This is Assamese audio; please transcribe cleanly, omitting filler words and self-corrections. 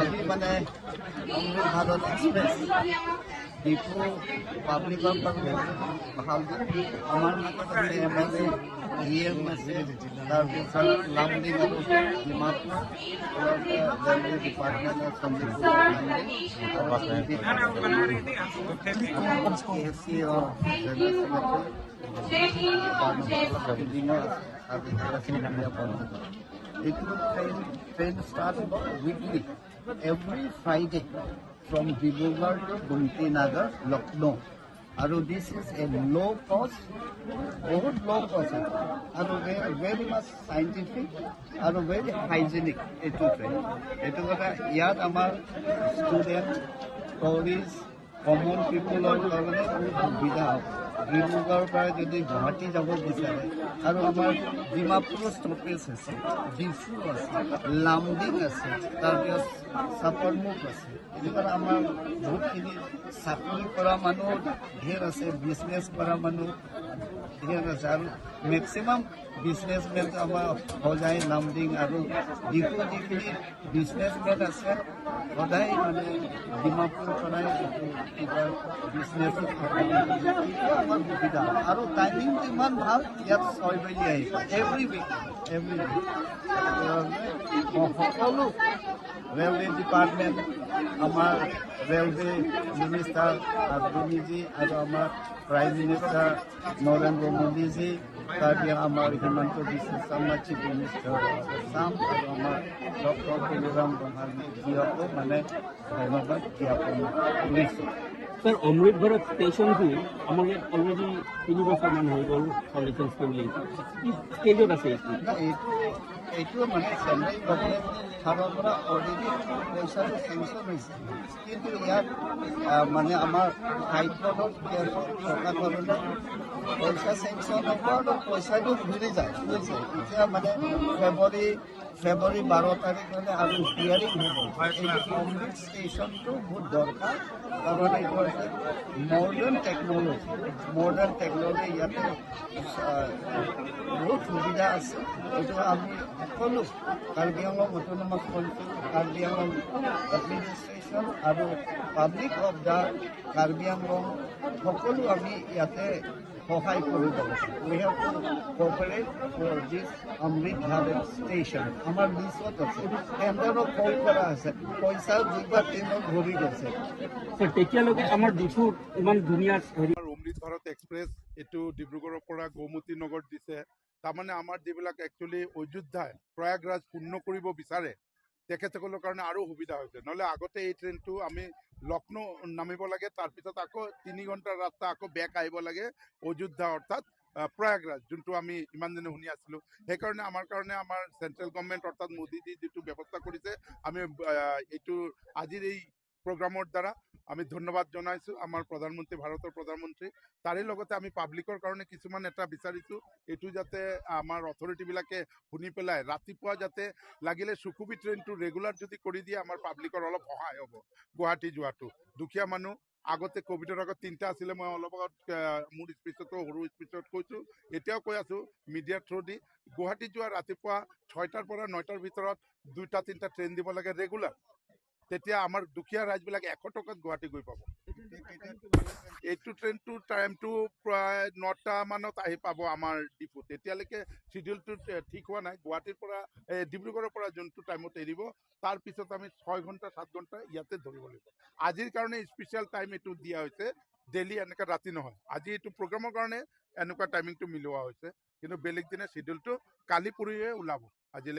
আজি মানে অমৃত ভাৰত এক্সপ্ৰেছ ডিফু পাব্লিকৰ কাৰণে ভাল। আমাৰ মাজত আছে এমএলএ, ই এম আছে, তাৰপিছত লামডিং আৰু ডিমাপুৰ ৰেলৱে ডিপাৰ্টমেণ্টৰ সন্দীপ কে চি জেনেৰেল ছেক্ৰেটাৰী বিল্ডিঙৰ আছে। এইটো ট্ৰেইন ষ্টাৰ্ট হ'ব weekly every Friday from Dibrugarh to Gomti Nagar, Lucknow. আৰু this is a low cost, বহুত ল' কষ্ট আৰু ভেৰি মাছ চাইণ্টিফিক আৰু ভেৰি হাইজেনিক এইটো ট্ৰেইন। এইটো কথা ইয়াত আমাৰ ষ্টুডেণ্ট, টুৰিষ্ট, কমন পিপুলৰ কাৰণে বহুত সুবিধা হ'ব। ডিব্ৰুগড়ৰ পৰা যদি গুৱাহাটী যাব বিচাৰে আৰু আমাৰ ডিমাপুৰো ষ্টপেজ আছে, ডিফু আছে, লামডিং আছে, তাৰপিছত চাপৰমুখ আছে। এইটো কাৰণে আমাৰ বহুতখিনি চাকৰি কৰা মানুহ ঢেৰ আছে, বিজনেছ কৰা মানুহ ঢেৰ আছে আৰু মেক্সিমাম বিজনেছমেন আমাৰ সদায় লামডিং আৰু ডিফু যিখিনি বিজনেছমেন আছে, সদায় মানে ডিমাপুৰ পৰাই এইটো কিবা বিজনেছত থাকে। এইটো আমাৰ সুবিধা আৰু টাইমিংটো ইমান ভাল। ইয়াত 6 বাজি আহিব এভৰি উইক, এভৰি উইক। মই সকলো ৰেলৱে ডিপাৰ্টমেণ্ট, আমাৰ ৰেলৱে মিনিষ্টাৰ আদৱানীজী আৰু আমাৰ প্ৰাইম মিনিষ্টাৰ নৰেন্দ্ৰ মোদীজী, তাৰপিছত আমাৰ হিমন্ত বিশ্ব শৰ্মা, চিফ মিনিষ্টাৰ আছাম আৰু আমাৰ ডক্টৰ তুলিৰাম ৰংহাংজীকো মানে ধন্যবাদ জ্ঞাপন কৰিছোঁ। স্যাৰ, অমৃত ভাৰত ষ্টেচনটো আমাৰ ইয়াত অলৰেডি 3 বছৰমান হৈ গ'ল ফাউণ্ডেশ্যন ষ্টোন কি ষ্টেজত আছে এইটো? না, এইটো মানে চেণ্ট্ৰেল গভৰ্ণমেণ্ট ফালৰ পৰা অলৰেডি পইচাটো চেংচন হৈছে, কিন্তু ইয়াত মানে আমাৰ হাইকোৰ্টত কেছত থকা কাৰণে পইচা চেংচন হ'ব আৰু পইচাটো ঘূৰি যায়, বুজিছে? এতিয়া মানে ফেব্ৰুৱাৰী 12 তাৰিখলৈ আৰু হিয়াৰিং হ'ব। এইটো অমৃত ষ্টেচনটো বহুত দৰকাৰ, কাৰণ এইটো হৈছে মডাৰ্ণ টেকন'লজি। মডাৰ্ণ টেকন'লজি ইয়াতে বহুত সুবিধা আছে। এইটো আমি সকলো Karbi Anglong autonomous council, Karbi Anglong administration আৰু public of the Karbi Anglong সকলো আমি ইয়াতে সহায় কৰিব লাগে। We have to cooperate for this Amrit Bharat Station. আমাৰ লিষ্টত আছে, টেণ্ডাৰো কল কৰা আছে, পইচা দুবাৰ ট্ৰেইনত ঘূৰি গৈছে। স্যাৰ, তেতিয়ালৈকে আমাৰ ডিফুত ইমান ধুনীয়া হেৰি আমাৰ অমৃত ভাৰত এক্সপ্ৰেছ এইটো ডিব্ৰুগড়ৰ পৰা গোমতী নগৰ দিছে। তাৰমানে আমাৰ যিবিলাক একচুৱেলি অযোধ্যাই প্ৰয়াগৰাজ পূৰ্ণ কৰিব বিচাৰে, তেখেতসকলৰ কাৰণে আৰু সুবিধা হৈছে। নহ'লে আগতে এই ট্ৰেইনটো আমি লক্ষ্ণৌ নামিব লাগে, তাৰপিছত আকৌ 3 ঘণ্টাৰ ৰাস্তা, আকৌ বেক আহিব লাগে অযোধ্যা অৰ্থাৎ প্ৰয়াগৰাজ, যোনটো আমি ইমান দিনে শুনি আছিলোঁ। সেইকাৰণে আমাৰ কাৰণে আমাৰ চেণ্ট্ৰেল গভৰ্ণমেণ্ট অৰ্থাৎ মোদীজী যিটো ব্যৱস্থা কৰিছে, আমি এইটো আজিৰ এই প্ৰগ্ৰামৰ দ্বাৰা আমি ধন্যবাদ জনাইছোঁ আমাৰ প্ৰধানমন্ত্ৰী, ভাৰতৰ প্ৰধানমন্ত্ৰী। তাৰে লগতে আমি পাব্লিকৰ কাৰণে কিছুমান এটা বিচাৰিছোঁ, এইটো যাতে আমাৰ অথৰিটিবিলাকে শুনি পেলাই ৰাতিপুৱা যাতে লাগিলে সুকুবি ট্ৰেইনটো ৰেগুলাৰ যদি কৰি দিয়ে, আমাৰ পাব্লিকৰ অলপ সহায় হ'ব গুৱাহাটী যোৱাটো। দুখীয়া মানুহ, আগতে ক'ভিডৰ আগত তিনিটা আছিলে। মই অলপ আগত মোৰ স্পীচতো, সৰু স্পীচত কৈছোঁ, এতিয়াও কৈ আছোঁ মিডিয়াৰ থ্ৰু দি, গুৱাহাটী যোৱা ৰাতিপুৱা 6টাৰ পৰা 9টাৰ ভিতৰত দুটা তিনিটা ট্ৰেইন দিব লাগে ৰেগুলাৰ। তেতিয়া আমাৰ দুখীয়া ৰাইজবিলাক 100 টকাত গুৱাহাটী গৈ পাব। এইটো ট্ৰেইনটোৰ টাইমটো প্ৰায় 9টা মানত আহি পাব আমাৰ ডিপুত। এতিয়ালৈকে চিডিউলটো ঠিক হোৱা নাই। গুৱাহাটীৰ পৰা, এই ডিব্ৰুগড়ৰ পৰা যোনটো টাইমত এৰিব, তাৰপিছত আমি 6 ঘণ্টা 7 ঘণ্টা ইয়াতে ধৰিব লাগিব। আজিৰ কাৰণে স্পেচিয়েল টাইম এইটো দিয়া হৈছে। ডেইলি এনেকুৱা ৰাতি নহয়, আজি এইটো প্ৰগ্ৰামৰ কাৰণে এনেকুৱা টাইমিংটো মিলোৱা হৈছে। কিন্তু বেলেগ দিনা চিডিউলটো কালি পৰহিয়ে ওলাব। আজিলৈকে